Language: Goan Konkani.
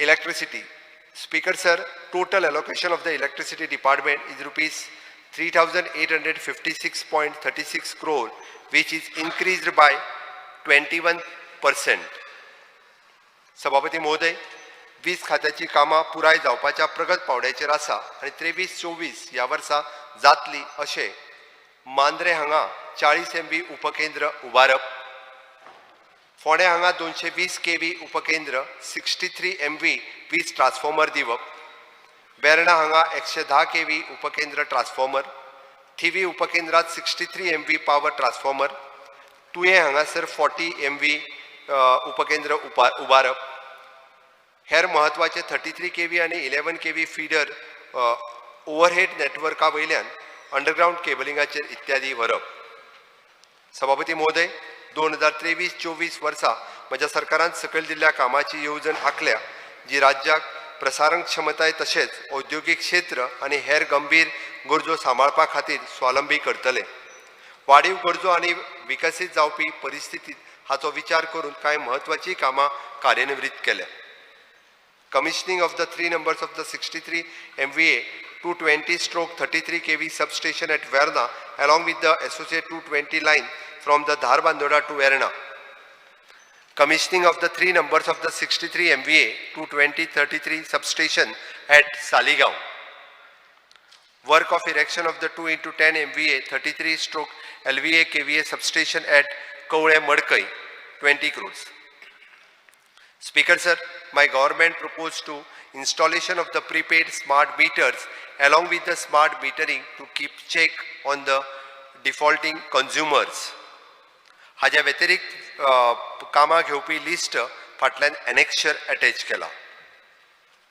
Electricity. Speaker sir, total allocation of the electricity department is ₹3,856.36 crore, which is increased by 21%. सभापती महोदय, वीज खात्याची कामां पुराय जावपाच्या प्रगत पावंड्याचेर आसा आनी 23-24 ह्या वर्सा जातली अशें मांद्रे हांगा 40 एमव्ही उपकेंद्र उबारप, फोंडें हांगा 220 केव्ही उपकेंद्र, 63 एमव्ही वीज ट्रान्सफॉर्मर दिवप, वेर्णा हांगा 110 केव्ही उपकेंद्र ट्रान्सफॉर्मर, थिवी उपकेंद्रात 63 एमव्ही पावर ट्रान्सफॉर्मर, तुयें हांगासर 40 एमव्ही उपकेंद्र उबारप, हेर म्हत्वाचे 33 केव्ही आनी 11 केव्ही फिडर ओव्हरहेड नेटवर्का वयल्यान अंडरग्रावंड केबलिंगाचेर इत्यादी व्हरप. सभापती महोदय, 2023-24 वर्सा म्हज्या सरकारान सकयल दिल्ल्या कामाची येवजण आंखल्या, जी राज्याक प्रसारण क्षमताय तशेंच औद्योगीक क्षेत्र आनी हेर गंभीर गरजो सांबाळपा खातीर स्वावलंबी करतले. वाडीव गरजो आनी विकसीत जावपी परिस्थितीत हाचो विचार करून कांय म्हत्वाचीं कामां कार्यान्वीत केल्या. Commissioning of the three numbers of the 63 MVA 220/33 kV substation at Verna along with the associate 220 line from the Dharbandora to Verna. Commissioning of the three numbers of the 63 MVA 220 33 substation at Saligao. Work of erection of the 2 into 10 MVA 33/ LVA KVA substation at Kavle Madkai, 20 crores. Speaker sir, my government proposed to installation of the prepaid smart meters along with the smart metering to keep check on the defaulting consumers. हाज्या व्यतिरिक्त कामां घेवपी लिस्ट फाटल्यान एनेक्शर अटॅच केला.